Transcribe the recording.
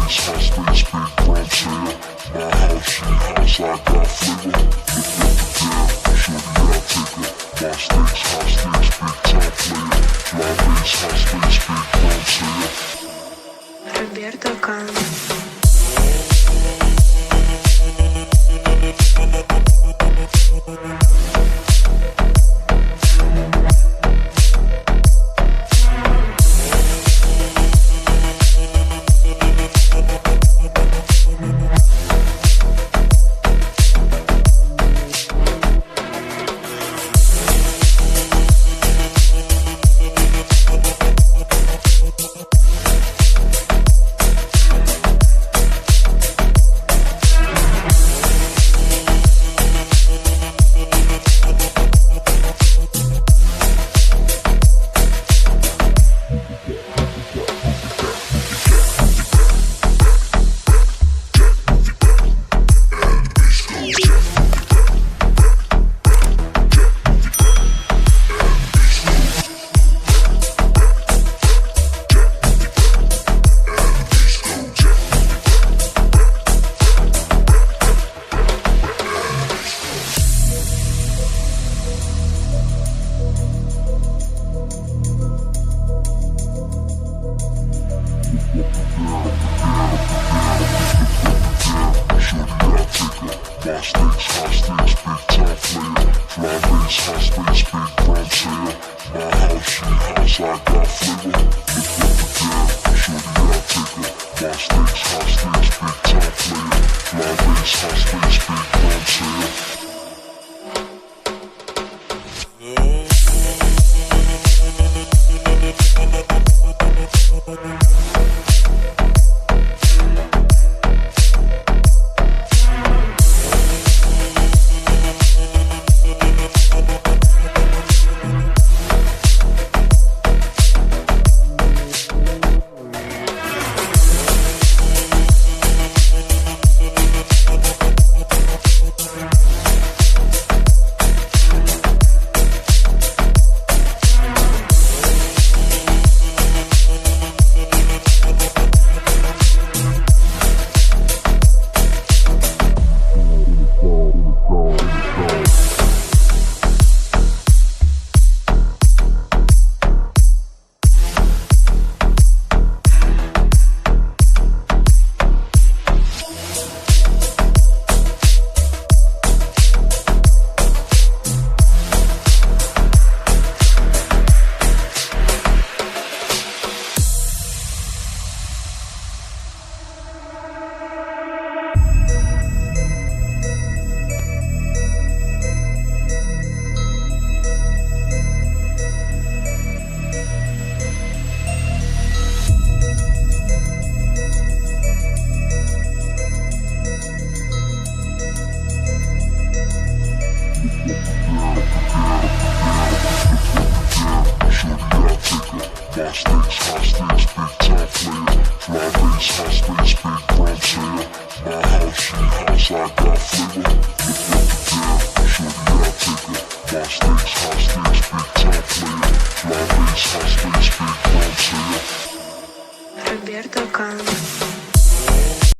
base, high space, big rhyme sayer. My house, she house, I got flavor. Look what you did, shorty, I'll take her. My stakes, high stakes, big time player. Fly base, high space, big rhyme sayer. Роберто Кан. Shorty, I'll take her. My stakes, high stakes, big time player. Fly base, high space, big rhyme sayer. My house, she house, I got flavor. Look what you did, shorty, I'll take her. My stakes, high stakes, big time player. Fly base, high space, big rhyme sayer. Shorty, I'll take her. My stakes, high stakes, big time player. Fly base, high space, big rhyme sayer. My house, she house, I got flavor. Look what you did, shorty, I'll take her. My stakes, high stakes, big time player. Fly base, high space, big rhyme sayer. Роберто Кан.